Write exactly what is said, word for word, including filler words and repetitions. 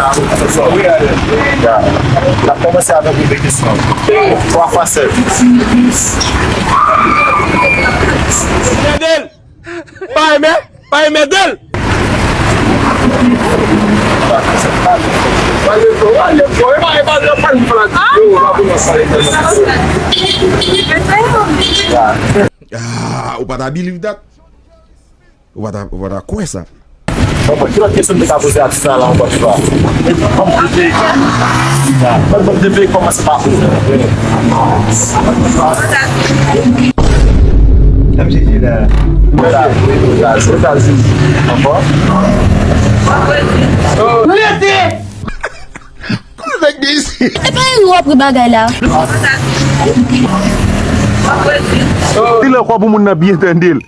N ap kòmanse avèk yon kesyon. Twa fwa sèt. Gade l! Pa renmen, pa renmen de l. Ah, ou pa ta believe that? Ou pa ta, ou pa ta kwè sa? Bon, bon, ki lòt kesyon m te ka poze atis la, la, ankò, Tifa? Ban m de peyi. Ban m de peyi, kòmanse pa ou. N ap jije la. Etazini. Etazini. Ankò? Rete! Kote nèg gen isi? E pa Eri w ap ri bagay la. Di lè kwa pou moun nan byen tande l.